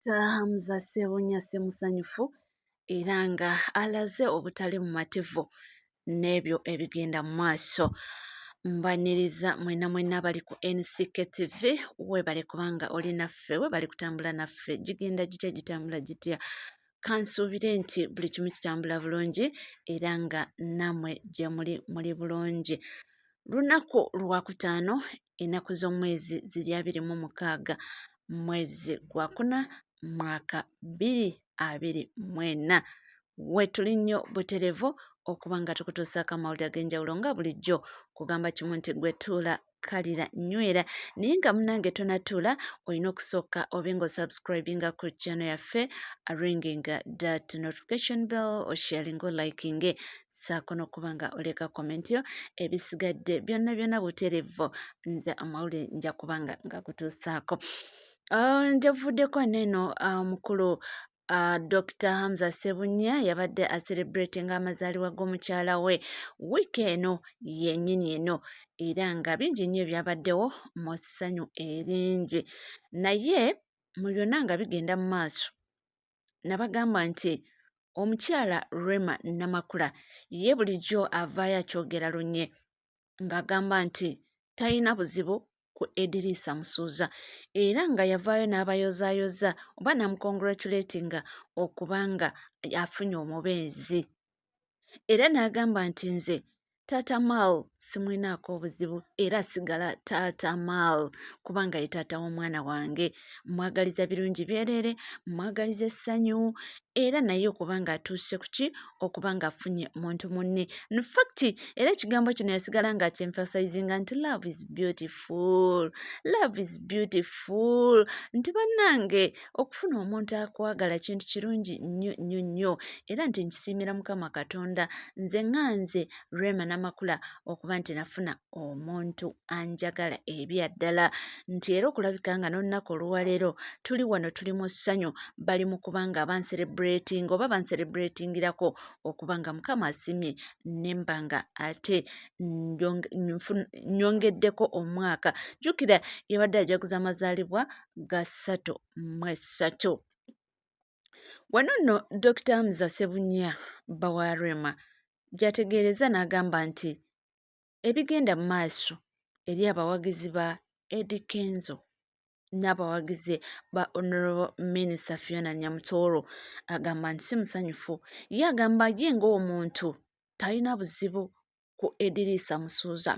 Hamza Ssebunya si musanyufu era nga alaze obutali bumativu n'ebyo ebigenda mu maaso. Mbaniriza mwenna mwenna abali ku NCK TV, weebale kubanga oli naffe, weebale kutambula naffe. Gigenda gitya, gitambula gitya? Kansuubire nti buli kimu kitambula bulungi era nga nammwe gye muli muli bulungi. Lunaku Lwakutaano, ennaku z'omwezi ziri 26, mwezi gwakuna, mwaka 2024. Weetuli nnyo buterevu okuba nga tukutuusaako amawulire ag'enjawulo nga bulijjo kugamba kimu nti gwe tuula kalira nywera naye nga munange tonatuula olina okusooka obe nga osubscribinga ku channel yaffe, ringinga that notification bell, osharinga, olikinge, saako n'okuba nga oleka comment yo. Ebisigadde byonna byonna buterevu nze amawulire nja kuba nga ngakutuusaako. Njavuddeko neeno omukulu Dr. Hamza Ssebunya yabadde acelebratinga amazaalibwa g'omukyala we wiiki eno yennyini eno era nga bingi nnyo ebyabaddewo mu ssanyu eringi. Naye mu byonna nga bigenda mu maaso, nabagamba nti omukyala Rema Namakula ye bulijjo avaayo akyogera lunye ng'agamba nti talina buzibu ku Edirisa Musuuza era nga yavaayo n'abayozaayoza oba n'amukongratulatinga okuba nga afunye omubeezi era n'agamba nti nze Taata Mal simulinaako obuzibu era asigala Taata Mal kubanga ye taata w'omwana wange. Mmwagaliza birungi byereere, mmwagaliza essanyu era naye okuba nga atuuse ku ki okuba nga afunye muntu munne. In fact era ekigambo kino yasigala nga akyemphasizinga nti love is beautiful, love is beautiful, nti bannange okufuna omuntu akwagala kintu kirungi nnyo nnyo nnyo era nti nkisiimira Mukama Katonda nze nga nze Rema Namakula okuba nti nafuna omuntu anjagala ebya ddala nti era okulabika nga n'olunaku olwaleero tuli wano tuli mu ssanyu bali mu kuba nga banserebratinga oba banserebratingirako okuba nga Mukama asimye ne mba nga ate nyongeddeko omwaka. Jjukira yabadde ajaguza amazaalibwa ga 33. Wano nno Dokita Hamza Ssebunya bba wa Rema gy'ategeerezza n'agamba nti ebigenda mu maaso eri abawagizi ba Eddy Kenzo n'abawagizi ba Honorable Minister Fiona Nyamutooro agamba nti si musanyufu. Ye agamba ye ng'omuntu talina buzibu ku Edirisa Musuuza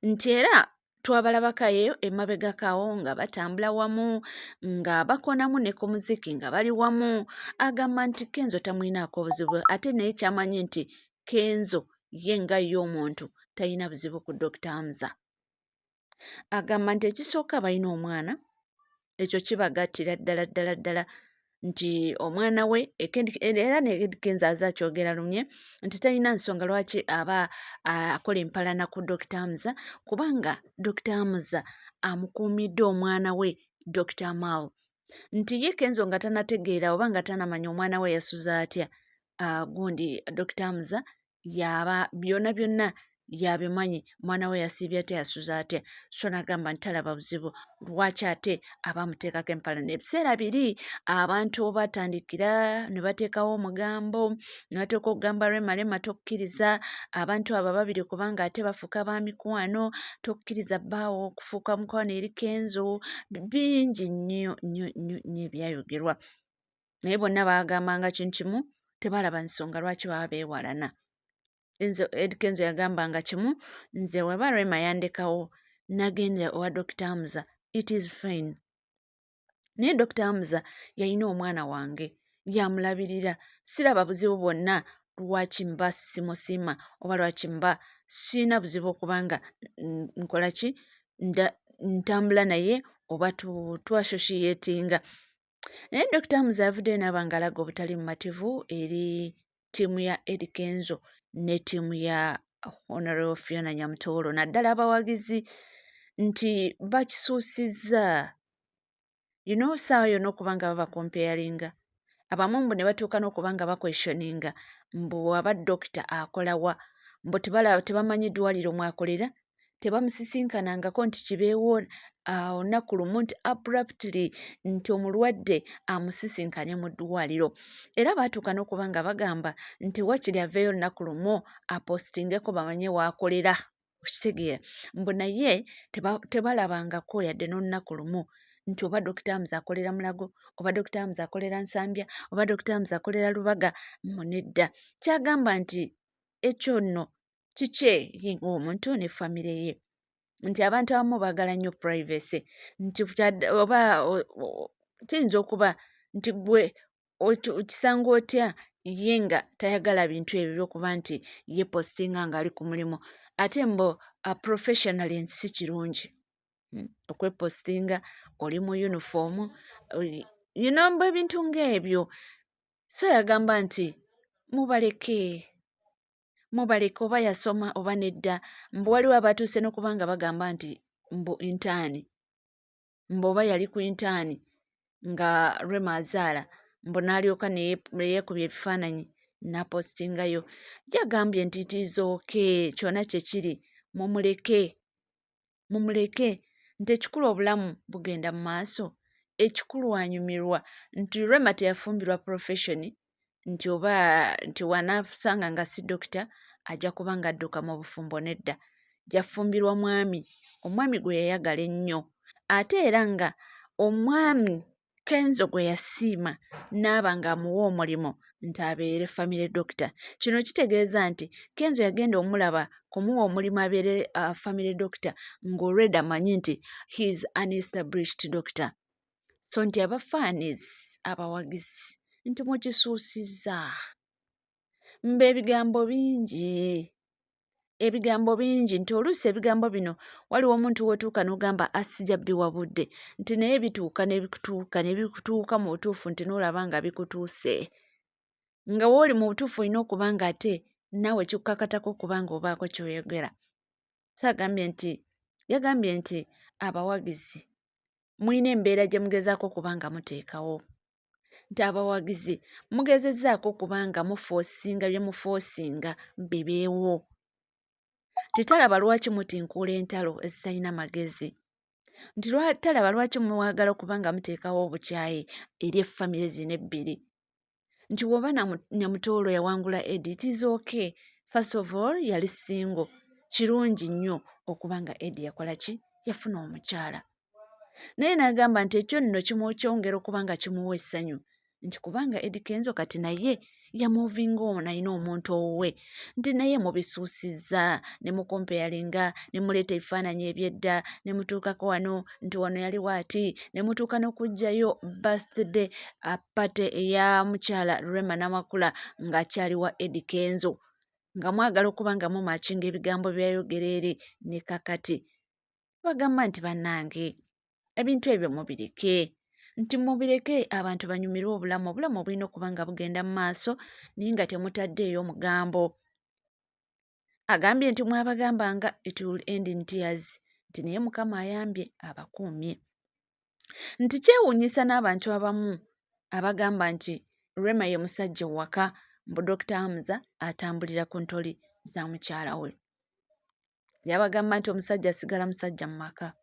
nti era twabalabako eyo emabegako awo nga batambula wamu nga bakonamu ne ku muziki nga bali wamu. Agamba nti Kenzo tamulinaako obuzibu ate naye kyamanyi nti Kenzo ye nga ye omuntu talina buzibu ku Dokita Hamza. Agamba nti ekisooka balina omwana ekyo kibagattira ddala ddala ddala nti omwana we era ne Eddy Kenzo aze akyogera lunye nti talina nsonga lwaki aba akola empalana ku Dokita Hamza kubanga Dokita Hamza amukuumidde omwana we Dokita Mal nti ye Kenzo nga tanategeera oba nga tanamanya omwana we yasuze atya gundi Dokita Hamza yaba byonna byonna yabimanyi mwana we yasiibye atya yasuze atya so n'agamba nti talaba buzibu lwaki ate aba amuteekako empalana. Ebiseera biri abantu batandikira ne bateekawo omugambo ne bateeka okugamba Rema Rema tokkiriza abantu abo ababiri kubanga ate bafuuka ba mikwano tokkiriza bbaawo okufuuka mukwano eri Kenzo bingi nnyo nnyo nnyo nnyo ebyayogerwa naye bonna baagambanga kintu kimu tebalaba nsonga lwaki baba beewalana. Eddy Kenzo yagambanga kimu nze weba Rema yandekawo nagenda owa Dokita Hamza it is fine naye Dokita Hamza yalina omwana wange yamulabirira siraba buzibu bwonna lwaki mba simusiima oba lwaki mba sirina buzibu okubanga nkola ki ntambula naye oba twasoshiyetinga. Naye Dokita Hamza avuddeyo n'aba ng'alaga obutali bumativu eri ttiimu ya Eddy Kenzo ne ttiimu ya Honorable Fiona Nyamutooro naddala abawagizi nti bakisuusizza you know ssaawa yonna okuba nga babakompeyalinga abamu mbu ne batuuka n'okuba nga bakwestioninga mbu aba dokita akola wa mbu tebamanyi ddwaliro mw'akolera. Tebamusisinkanangako nti kibeewo olunaku lumu nti abruptly nti omulwadde amusisinkanye mu ddwaliro. Era baatuuka n'okuba nga bagamba nti wakiri aveeyo olunaku lumu apositingeko bamanye w'akolera, okitegeera, mbu naye tebalabangako yadde n'olunaku lumu nti oba Dokita Hamza akolera Mulago, oba Dokita Hamza akolera Nsambya, oba Dokita Hamza akolera Lubaga, mbu nedda. Ky'agamba nti ekyo nno kikye ye ng'omuntu ne famire ye, nti abantu abamu baagala nnyo privacy, nti oba kiyinza okuba nti ggwe okisanga otya ye nga tayagala bintu ebyo by'okuba nti ye positinga ng'ali ku mulimu, ate mbu professionally nti si kirungi okwepositinga oli mu yunifoomu, mbu ebintu ng'ebyo. So yagamba nti mubaleke, mubaleke, oba yasoma oba nedda. Mbu waliwo abatuuse n'okuba nga bagamba nti mbu intern, mbu oba yali ku intern nga Rema azaala, mbu n'alyoka ne yeekubya ebifaananyi n'apositingayo. Yagambye nti it is okay, kyonna kye kiri, mumuleke, mumuleke, nti ekikulu obulamu bugenda mu maaso, ekikulu anyumirwa, nti Rema teyafumbirwa profession, nti oba nti w'anaasanga nga si dokita ajja kuba ng'adduka mu bufumbo, nedda. Yafumbirwa mwami, omwami gwe yayagala ennyo, ate era nga omwami Kenzo gwe yasiima n'aba ng'amuwa omulimu nti abeere family doctor. Kino kitegeeza nti Kenzo yagenda omulaba kumuwa omulimu abeere family doctor ng'already amanyi nti he is an established doctor. So nti aba fans, abawagizi, nti mukisuusizza. Mbu ebigambo bingi, ebigambo bingi, nti oluusi ebigambo bino waliwo omuntu w'otuuka n'ogamba asijja bbiwa budde, nti naye bituuka ne bikutuuka ne bikutuuka mu butuufu, nti n'olaba nga bikutuuse nga w'oli mu butuufu olina okuba nga ate naawe kikukakatako okuba nga obaako ky'oyogera. So agambye nti, yagambye nti abawagizi mulina embeera gye mugezaako okuba nga muteekawo, nti abawagizi mugezezzaako okuba nga mufoosinga bye mufoosinga bibeewo. Titalaba lwaki mutinkuula entalo ezitalina magezi, nti talaba lwaki mwagala okuba nga muteekawo obukyayi eri effamire zino ebbiri, nti bw'oba Nyamutoolo yawangula Eddie, it is okay. First of all yali single, kirungi nnyo okuba nga Eddie yakola ki, yafuna omukyala. Naye n'agamba nti ekyo nno kyongera okuba nga kimuwa essanyu, nti kubanga Eddie Kenzo kati naye yamuvinga ono alina omuntu owuwe, nti naye mubisuusizza ne mukompeyalinga ne muleeta ebifaananyi eby'edda ne mutuukako wano nti wano yali waati, ne mutuuka n'okuggyayo birthday party eya mukyala Rema Namakula ng'akyali wa Eddie Kenzo, nga mwagala okuba nga mumakinga ebigambo by'ayogera eri ne kakati. Bagamba nti bannange ebintu ebyo mubireke, nti mubireke abantu banyumirwe obulamu, obulamu obulina okuba nga bugenda mu maaso naye nga temutaddeeyo mugambo. Agambye nti mwabagambanga it will end in tears, nti naye Mukama ayambye abakuumye. Nti kyewuunyisa n'abantu abamu abagamba nti Rema ye musajja owaka, mbu Dr. Hamza atambulira ku ntoli za mukyala we. Yabagamba nti omusajja asigala musajja mu maka,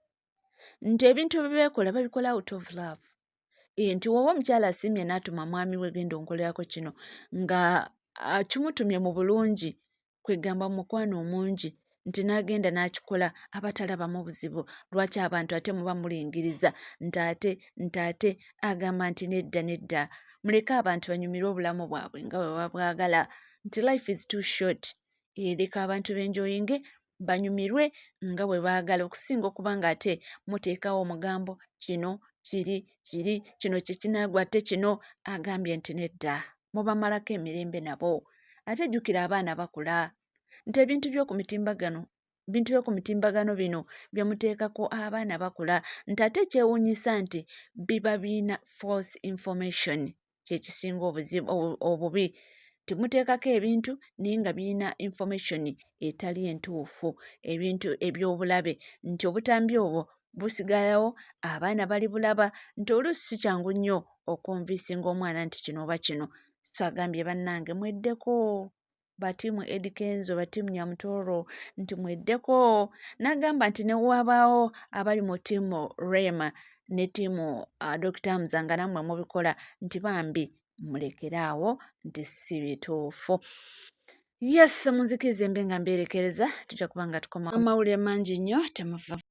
nti ebintu bye beekola babikola out of love, nti woba omukyala asiimye n'atuma mwami we genda onkolerako kino nga kimutumye mu bulungi, kwegamba mu mukwano omungi, nti n'agenda n'akikola aba talabamu buzibu. Lwaki abantu ate muba mulingiriza nti ate nti ate? Agamba nti nedda, nedda, muleke abantu banyumirwe obulamu bwabwe nga bwe babwagala, nti life is too short, leka abantu benjoyinge banyumirwe nga bwe baagala, okusinga okuba nga ate muteekawo omugambo kino kiri kiri kino kye kinaagwa ate kino. Agambye nti nedda, mubamalako emirembe nabo, ate jjukira abaana bakula, nti ebintu by'oku mitimbagano, bintu by'oku mitimbagano bino bye muteekako abaana bakula, nti ate kyewuunyisa nti biba birina false information, kye kisinga obuzibu obubi, timuteekako ebintu naye nga birina information etali entuufu, ebintu eby'obulabe, nti obutambi obwo busigalawo abaana bali bulaba, nti oluusi si kyangu nnyo okonvinsinga omwana nti kino oba kino. So agambye bannange mweddeko. Ba ttiimu Eddy Kenzo, ba ttiimu Nyamutooro nti mweddeko, n'agamba nti ne wabaawo abali mu ttiimu Rema ne ttiimu Dokita Hamza nga nammwe mubikola nti bambi mulekere awo nti si bituufu. Yes, munzikirize mbe nga mbeerekereza, tujja kuba nga tukoma amawulire mangi nnyo, temuva.